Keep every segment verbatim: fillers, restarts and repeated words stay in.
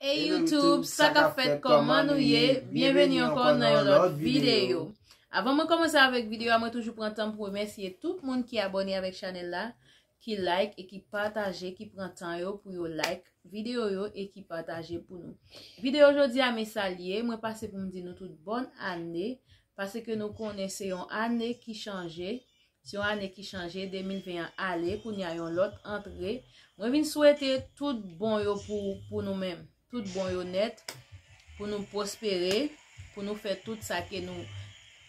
Hey YouTube, sa k ap fèt, kòman nou ye? Byenveni ankò nan yon lòt videyo. Avan mwen kòmanse avèk videyo a, mwen toujou pran tan pou remèsye tout moun ki abòne avèk chanèl la, ki like e ki pataje, ki pran tan yo pou yo like videyo yo e ki pataje pou nou. Videyo jodi a, men sa l ye, mwen pase pou m di nou tout bòn ane, paske nou konnen se yon ane ki chanje, se yon ane ki chanje, de mil ven an ale, kounye a yon lòt antre. Mwen vin swete tout bon yo pou, pou nou menm, tout bon yo nèt, pou nou pwospere, pou nou fè tout sa ke nou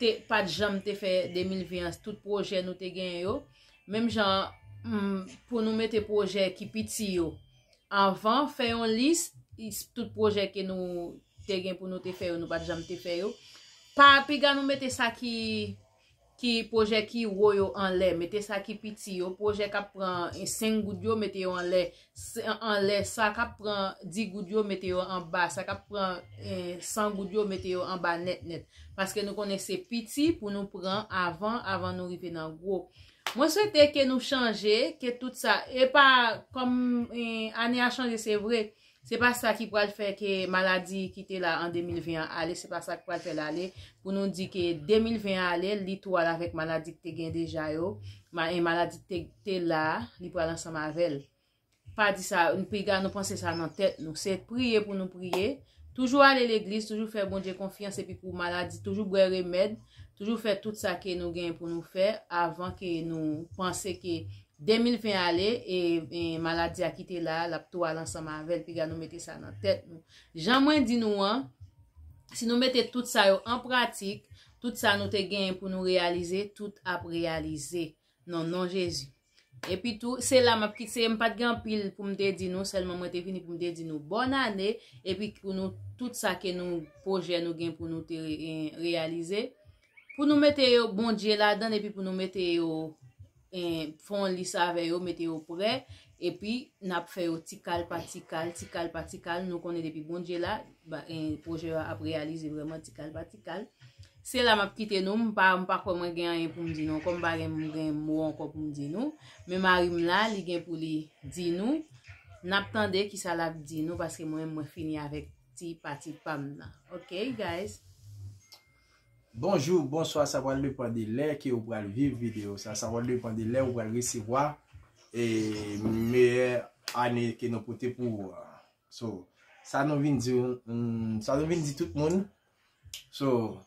te, pa t janm te fè de mil ven an, tout pwojè nou te genyen yo. Menm jan, mm, pou nou mete pwojè ki piti yo anvan, fè yon lis, is-, tout pwojè ke nou te gen pou nou te fè yo, nou pa t janm te fè yo. Pa piga nou mete sa ki, ki pwojè ki wo yo anlè, mete sa ki piti yo, pwojè k ap pran, eh, senk goud yo, mete yo anlè, s-, anlè sa k ap pran dis goud yo, mete yo anba, sa k ap pran, eh, san goud yo, mete yo anba nèt nèt. Paske nou konnen se piti pou nou pran avan, avan nou rive nan gwo. Mwen swete ke nou chanje, ke tout sa, e pa kòm, eh, ane a chanje, se vre. Se pa sa ki pral fè ke maladi ki te la an de mil ven an ale, se pa sa ki pral fè l ale. Pou nou di ke de mil ven an ale, li tou al avèk maladi ki te gen deja yo, ma-, e maladi ki te, te la, li pral ansanm avè l. Pa di sa, piga nou panse sa nan tèt nou. Se priye pou nou priye. Toujou ale legliz, toujou fè Bondye konfyans, epi pou maladi, toujou bwè remèd, toujou fè tout sa ke nou gen pou nou fè avan ke nou panse ke de mil ven ale, e, e maladi a ki te la, l ap tou al ansanm avè l, piga nou mete sa nan tèt nou. Jan mwen di nou an, si nou mete tout sa yo an pratik, tout sa nou te genyen pou nou reyalize, tout ap reyalize. Nan non Jezi. Epi tou, se la m ap kite, m pa t gen anpil pou m te di nou, sèlman mwen te vini pou m te di nou bòn ane, epi pou nou, tout sa ke nou, pwojè nou gen pou nou te re-, e, reyalize, pou nou mete yo, Bondye ladan l, epi pou nou mete yo, e, fè yon lis avè yo, mete yo prè, epi n ap fè yo ti kal pa ti kal, ti kal pa ti kal, nou konnen depi Bondye la, ba, e, pwojè yo ap reyalize vrèman ti kal pa ti kal. Se la m ap kite nou, m pa, m pa kwè mwen gen anyen pou m di nou ankò, m pa gen, m gen mo ankò pou m di nou. Men mari m la, li gen pou li di nou. N ap tande kisa l ap di nou, paske mwen, mwen fini avèk ti pati pa m nan. Ok, guys? Bonjou, bonswa, sa pral depann de lè ke ou pral viv videyo sa. Sa pral depann de lè ou pral resevwa, e, meyè ane ke nou pote pou ou a. So, sa nou vin di, mm, sa nou vin di tout moun. So,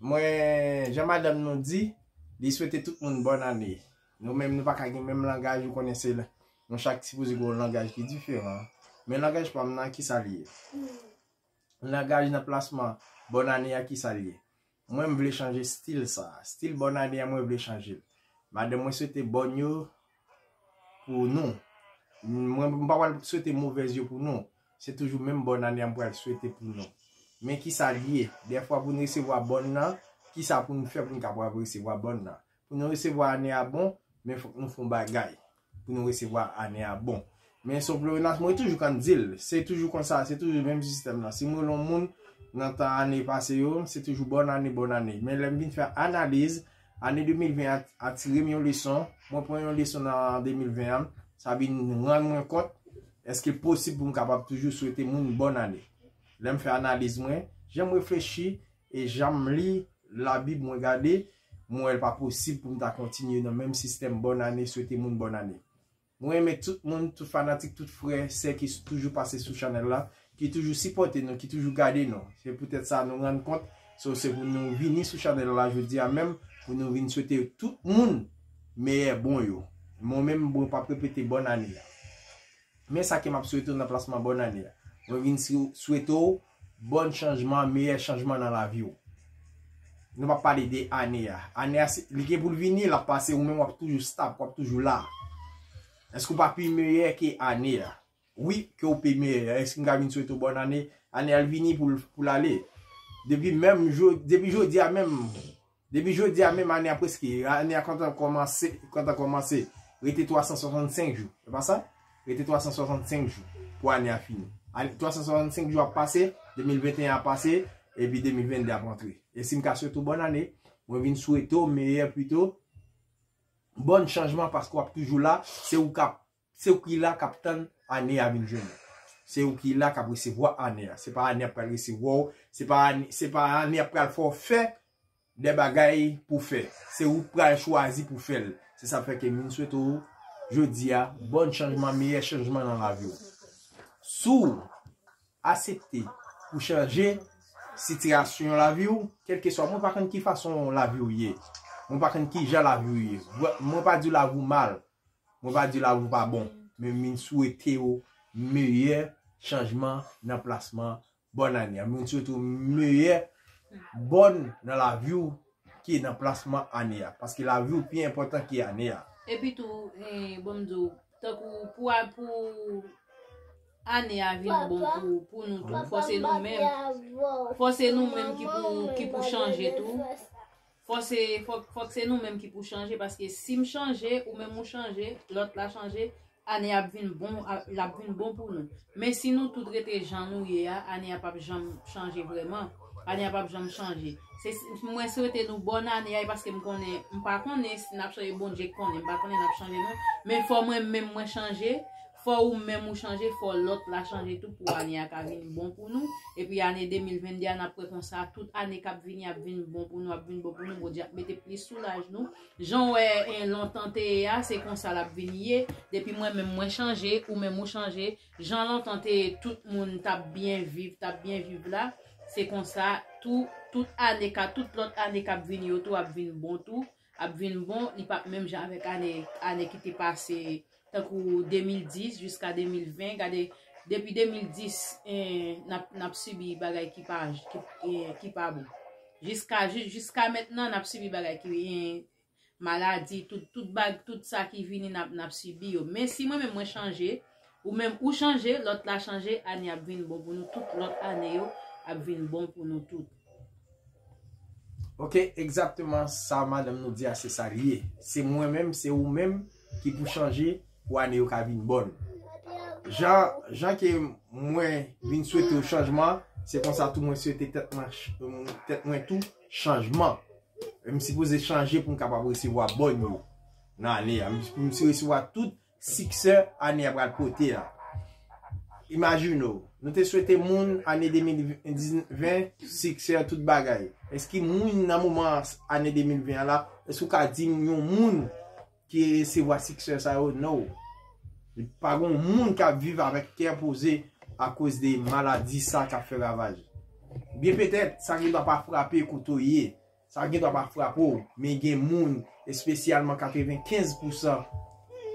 mwen, jan madanm nou di, li swete tout moun bòn ane. Nou menm, nou pa ka gen menm langaj, ou konnen se la. Nou chak sipoze gen yon langaj ki diferan. Men langaj pa m nan, kisa l ye? Langaj nan plasman bòn ane a, kisa l ye? Mwen, m vle chanje stil sa. Stil bòn ane a, mwen vle chanje l. Madanm mwen swete bòn yo pou nou. Mwen, m pa pral swete movèz yo pou nou. Se toujou menm bòn ane a m pral swete pou nou. Men kisa l ye? Dèfwa pou n resevwa bòn nan, kisa pou n fè pou n kapab resevwa bòn nan? Pou nou resevwa ane a bon, men fòk nou fè yon bagay pou nou resevwa ane a bon. Men son pleyonas, mwen toujou konn di l, se toujou konsa, se toujou menm sistèm nan. Si m rele yon moun nan tan ane pase yo, se toujou bòn ane, bòn ane. Men lè m vin fè analiz, ane de mil ven a, atire m yon leson. Mwen pran yon leson nan de mil ven an, sa vin rann mwen kont, èske posib pou m kapab toujou swete moun bòn ane? Lè m fè analiz mwen, jan m reflechi, e jan m li Labib, mwen gade, mwen wè l pa posib pou m ta kontinye nan menm sistèm bòn ane, swete moun bòn ane. Mwen renmen tout moun, tout fanatik, tout frè, sè ki toujou pase sou chanèl la, ki toujou sipòte nou, ki toujou gade nou. Se poutèt sa nou rann kont, so se pou nou vini sou chanèl la jodi a menm, pou nou vin swete tout moun meyè bon yo. Mwen menm, mwen p ap repete bòn ane a. Men sa ke m ap swete w nan plasman bòn ane a. Mwen vin sou-, swete w bòn chanjman, meyè chanjman nan lavi w. Nou p ap pale de ane a. Ane a, se, li gen pou l vini, l ap pase, ou menm w ap toujou stap, w ap toujou la. Èske w pa pi meyè ke ane a? Wi, ke w pi meyè. Èske m ka vin swete w bòn ane? Ane a l vini pou l, pou l ale. Depi menm jo-, depi jodi a menm, Depi jodi a menm, ane a prèske, ane a kontan kòmanse, kontan kòmanse. Rete twa san swasannsenk jou. E pa sa? Rete twa san swasannsenk jou pou ane a fini. Ane, twa san swasannsenk jou ap pase, de mil venteyen ap pase, epi de mil vennde ap antre. E si m ka swete w bòn ane, mwen vin swete w meyè pito, bòn chanjman, paske w ap toujou la, se ou k ap se ou ki la k ap tann ane a vin jwenn ou. Se ou ki la k ap resevwa ane a. Se pa ane a pral resevwa w. Se pa ane, se pa ane a pral fè w fè de bagay pou fè. Se ou k pral chwazi pou fè l. Se sa k fè ke m vin swete w jodi a, bòn chanjman, meyè chanjman nan lavi w. Si w aksepte pou chanje sitiyasyon lavi w, kèlkeswa, mwen pa konn ki fason lavi w ye. Mwen pa konn ki jan lavi w ye. Mwen pa di lavi w mal. Mwen pa di lavi w pa bon. Men m vin swete w meyè chanjman nan plasman bòn ane a. M vin swete w meyè bòn nan lavi w ki nan plasman ane a. Paske lavi w pi enpòtan ki ane a. Epi tou, eh, bon m di w, tankou pou a- pou ane a vin bon pou, pou nou tou, fò se nou menm, fò se nou menm ki pou, ki pou chanje tou. Fò se, fòk, fòk se nou menm ki pou chanje, paske si m chanje, ou menm ou chanje, lòt la chanje, ane ap vin bon, a- l ap vin bon pou nou. Men si nou tout rete jan nou ye a, ane a p ap janm chanje vrèman. Ane a p ap janm chanje. Se, mwen swete nou bòn ane a, e paske m konnen, m pa konnen si n ap chanje, Bondye k konnen, m pa konnen n ap chanje non. Men fò mwen menm mwen chanje, fò ou menm ou chanje, fò lòt la chanje tou pou ane a ka vin bon pou nou. Epi ane de mil venn de a, n ap wè konsa, tout ane k ap vini ap vin bon pou nou, ap vin bon pou nou, Bondye ap mete plis sou laj nou. Jan w wè, eh, lontan te ye a, se konsa l ap vin ye. Depi mwen menm mwen chanje, ou menm ou chanje, jan lontan te ye, tout moun t ap byen viv, t ap byen viv la, se konsa, tou, tout ane ka, tout lòt ane k ap vini yo tou ap vin bon tou, ap vin bon, li p ap menm jan avèk ane, ane ki te pase, tankou de mil dis jiska de mil ven, gade, depi de mil dis, eh, n ap, n ap sibi bagay ki pa, ki, eh, ki pa bon. Jiska, jis- jiska mentnan, n ap sibi bagay ki, eh, maladi, tout, tout bag, tout sa ki vini, n ap, n ap sibi yo. Men si mwen menm mwen chanje, ou menm ou chanje, lòt la chanje, ane ap vin bon pou nou tout, lòt ane yo ap vin bon pou nou tout. Ok, egzakteman sa madanm nou di a, se sa l ye. Se mwen menm, se ou menm ki pou chanje pou ane yo ka vin bòn. Jan, jan ke mwen vin swete w chanjman, se konsa tou mwen swete tèt mwen, ch- tèt mwen tou chanjman. M sipoze chanje pou m kapab resevwa bòn yo nan ane a. M, m si resevwa tout siksè ane a pral pote a. Imajine w, nou te swete moun ane de mil ven siksè tout bagay. Èske moun nan moman ane de mil ven an la, èske w ka di m yon moun ki resevwa siksè sa yo? No. Pa gen moun k ap viv avèk kè poze akoz de maladi sa k ap fè ravaj. Byen petèt, sa gen dwa pa frape kote w ye. Sa gen dwa pa frape w, men gen moun, espesyalman katrevenkenz pousan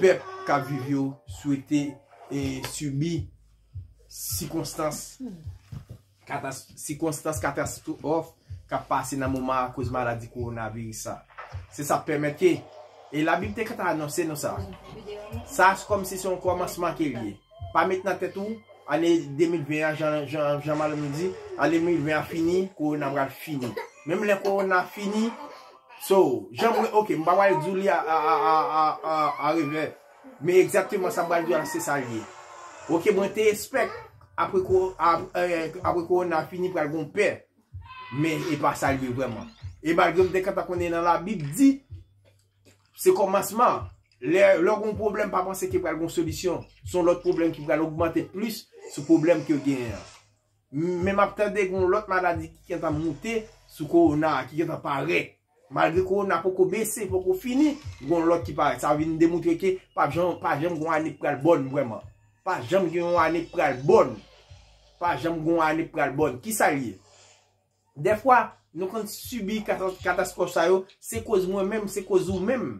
pèp k ap viv yo, swete e sibi sikonstans katas- sikonstans katastwòf k ap pase nan moman akoz maladi kowonaviris sa. Se sa k pèmèt ke, e Labib te gentan anonse nou sa. Sa kòmsi se yon kòmansman ke l ye. Pa met nan tèt ou, ane de mil ven an, jan, jan, jan madanm nou di, ane de mil ven an fini, kowona pral fini. Menm lè kowona fini, so, jan mwen, ok, m pa pral di w li a, a, a, a, a, a, a revè. Men egzakteman sa m pral di w la, se sa l ye. Ok, mwen te espèk apre ko- ap- eh, apre kowona fini pral gon pè. Men e pa sa l ye vrèman. E malgre m te gentan konnen nan Labib di se kòmansman. Lè, lè w gen yon pwoblèm, pa panse ke pral gen yon solisyon. Se yon lòt pwoblèm ki pral ogmante plis sou pwoblèm ke w genyen an. Men m ap tande gen yon lòt maladi ki gentan moute sou kowona a, ki gentan parèt. Malgre kowona poko bese, poko fini, gen yon lòt ki parèt. Sa vin demoutre ke pa janm, pa janm gen yon ane k pral bòn vrèman. Pa janm gen yon ane k pral bòn. Pa janm gen yon ane k pral bòn. Kisa l ye? Dèfwa, nou konn sibi kata- katastwòf sa yo, se koz mwen menm, se koz ou menm,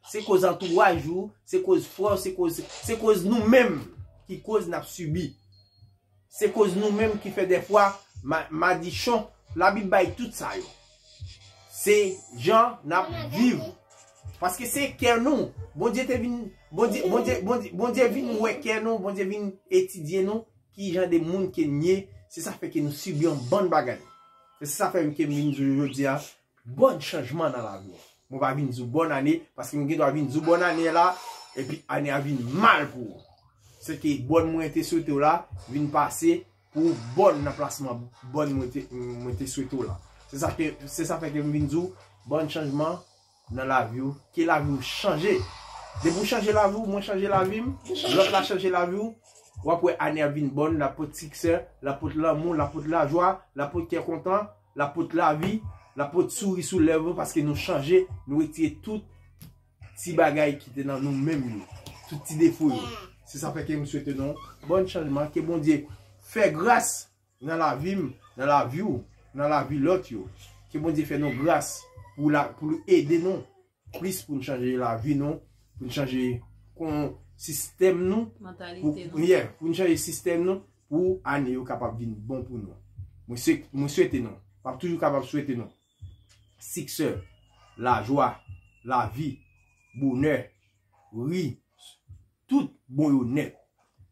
se koz antouraj ou, se koz frè w, se koz, se koz nou menm ki koz n ap sibi. Se koz nou menm ki fè dèfwa ma- madichon, Labib bay tout sa yo. Se jan n ap viv. Paske se kè nou. Bondye te vin, Bondye, Bondye, Bondye, Bondye vin wè kè nou, Bondye vin etidye nou, ki jan de moun ke n ye, se sa fè ke nou sibi yon bann bagay. E se sa fè ke m vin di w jodi a, bòn chanjman nan lavi w. Mwen pa vin di w bòn ane, paske m gen dwa vin di w bòn ane la, epi ane a vin mal pou ou. Se ke bòn mwen te swete w la, vin pase pou bòn nan plasman bòn mwen te, mwen te swete w la. Se sa ke, se sa fè ke m vin di w, bòn chanjman nan lavi w, ke lavi w chanje. Depi w chanje lavi w, mwen chanje lavi m, lòt la chanje lavi w, W ap wè ane a vin bòn, l ap pot siksè, l ap pot lanmou, l ap pot lajwa, l ap pot kè kontan, l ap pot lavi, l ap pot souri sou lèv nou paske nou chanje, nou retire tout ti bagay ki te nan nou menm yo, tout ti defo yo. Se sa fè ke m swete nou bòn chanjman, ke Bondye fè gras nan lavi m, nan lavi w, nan lavi lòt yo. Ke Bondye fè nou gras pou la, pou l ede nou plis pou n chanje lavi nou, pou n chanje kon sistèm nou, pou, Mantalite nou. Yeah, pou n chanje sistèm nou, pou ane yo kapab vin bon pou nou. Mwen swe-, mwen swete nou, m ap toujou kapab swete nou siksè, lajwa, lavi, bonè, ri, tout bon yo nèt.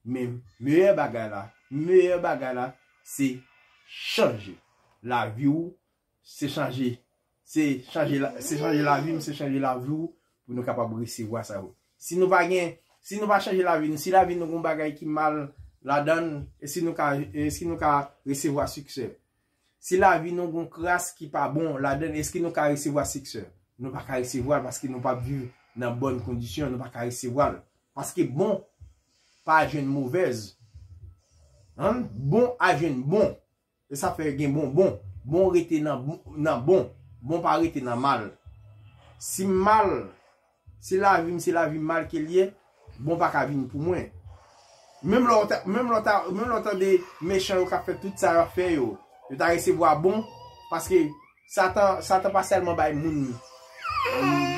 Men meyè bagay la, meyè bagay la, se chanje lavi w, se chanje, se chanje la, se chanje lavi m, se chanje lavi w pou nou kapab resevwa sa yo. Si nou pa gen, si nou pa chanje lavi nou, si lavi nou gon bagay ki mal ladan l, e si nou ka, e si nou ka resevwa siksè? Si lavi nou gon kras ki pa bon ladan l, èske nou ka resevwa siksè? Nou pa ka resevwa l paske nou p ap viv nan bòn kondisyon, nou pa ka resevwa l. Paske bon pa jwenn movèz. Bon a jwenn bon. E sa fè gen bon, bon. Bon rete nan, nan bon. Bon pa rete nan mal. Si mal, si lavi m, si lavi mal ke l ye, bon pa ka vin pou mwen. Menm lè w ta, menm lè w ta, menm lè w tande mechan yo k ap fè tout sa y ap fè yo, yo ta resevwa bon, paske Satan, Satan pa sèlman bay moun,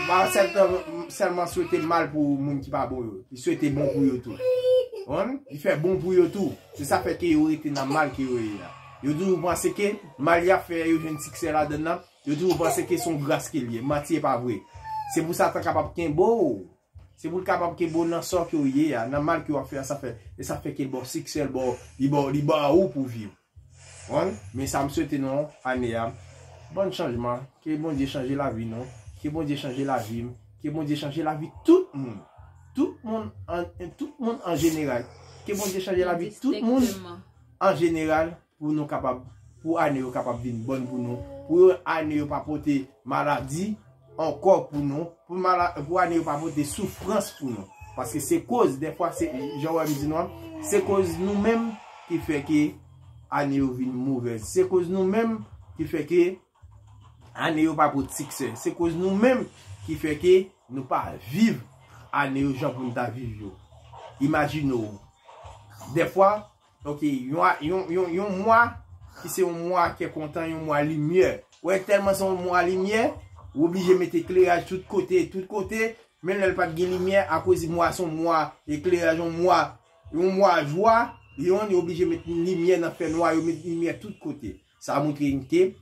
pa sèlman, sèlman swete mal pou moun ki pa bon yo. Li swete bon pou yo tou. Konprann? Li fè bon pou yo tou. Se sa fè ke yo rete nan mal ke yo ye a. Yo toujou panse ke mal y ap fè a, yo jwenn siksè ladan l nan. Yo toujou panse ke se yon gras ke l ye. Manti, e pa vre. Se pou Satan kapab kenbe w. Se pou l kapab kenbe w nan sa ke w ye a, nan mal ke w ap fè a, sa fè, e sa fè ke l ba w siksè, l ba w, li ba w, li ba ou pou viv. Konprann? Men sa m swete nou ane a, bòn chanjman, ke Bondye chanje lavi nou, ke Bondye chanje lavi m, ke Bondye chanje lavi tout moun. Tout moun an, tout moun an jeneral. Ke Bondye chanje lavi tout moun an jeneral pou nou kapab, pou ane yo kapab vin bòn pou nou, pou yo, ane yo pa pote maladi ankò pou nou, pou, mala, pou ane yo pa pote soufrans pou nou. Paske se koz, dèfwa, se, jan w wè m di nou an, se koz nou menm ki fè ke ane yo vin movèz. Se koz nou menm ki fè ke ane yo pa pot siksè. Se koz nou menm ki fè ke nou pa viv ane yo jan pou nou ta viv yo. Imajine w. Dèfwa, ok, yon, yon, yon, yon mwa ki se yon mwa kè kontan, yon mwa limyè. Wè, tèlman se yon mwa limyè, ou oblije mete ekleraj tout kote, tout kote. Men lè l pa t gen limyè, akoz mwa se yon mwa ekleraj, yon mwa, yon mwa jwa, yon, yo oblije met limyè nan fènwa, yo met limyè tout kote. Sa montre n ke,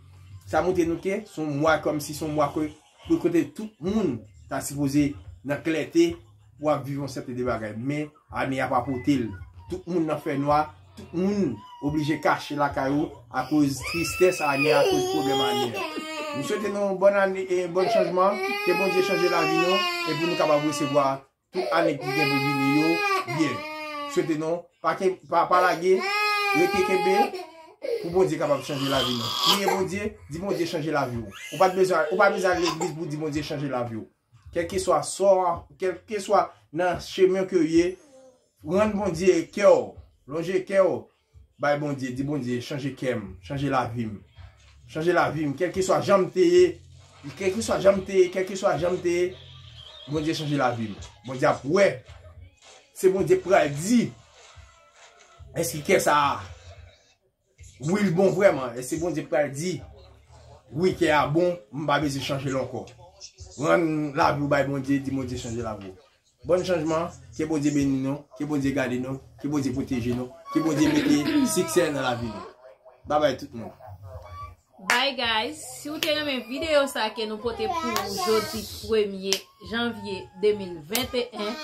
sa montre nou ke se yon mwa kòmsi se yon mwa ke, ke kote tout moun ta sipoze nan klète pou ap viv yon sèten de bagay. Men ane a pa pote l. Tout moun nan fènwa, tout moun oblije kache lakay yo akoz tristès ane a, akoz pwoblèm ane a. M swete nou bòn ane e bòn chanjman, ke Bondye chanje lavi nou e pou nou kapab resevwa tout ane ki gen pou vini yo byen. Swete nou, pa, ke, pa, pa lage, rete kenbe pou Bondye kapab chanje lavi nou. Priye Bondye, di Bondye chanje lavi w. Ou pa t bezwen, ou pa bezwen al legliz pou di Bondye chanje lavi w. Kèlkeswa sò, kèlkeswa nan chemen ke w ye, rann Bondye kè w, lonje kè w bay Bondye, di Bondye, chanje kè m, chanje lavi m. Chanje lavi m, kèlkeswa jan m te ye, kèlkeswa jan m te ye, kèlkeswa jan m te ye, Bondye chanje lavi m. Bondye ap wè. Se Bondye k pral di, èske kè sa a, wi, l bon vrèman? Èske Bondye k pral di, wi, kè a bon, m pa bezwen chanje l ankò? Rann lavi w bay Bondye, di Bondye chanje lavi w. Bòn chanjman, ke Bondye beni nou, ke Bondye gade nou, ke Bondye pwoteje nou, ke Bondye mete siksè nan lavi nou. Babay tout moun. Bye guys, si w te renmen videyo sa ke nou pote pou ou jodi premye janvye de mil venteyen,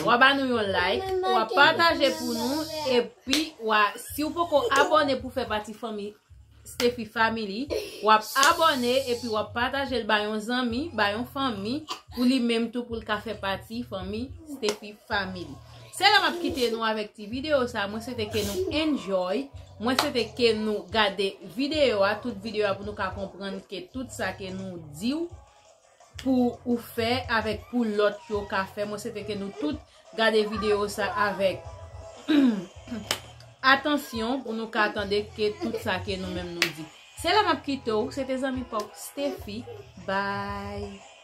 w a ba nou yon like, w a pataje pou nou, epi w a, si w poko abòne pou fè pati fanmi Stefy Family, w ap abòne epi w ap pataje l ba yon zanmi, ba yon fanmi, pou li menm tou pou l ka fè pati fanmi Stefy Family. Se la m ap kite nou avèk ti videyo sa, mwen swete ke nou enjoy, mwen swete ke nou gade videyo a, tout videyo a pou nou ka konprann ke tout sa ke nou di w pou ou fè avèk pou lòt yo ka fè. Mwen swete ke nou tout gade videyo sa avèk Atansyon pou nou ka tande ke tout sa ke nou menm nou di. Se la m ap kite w, se te zanmi pa w Steffi. Bye.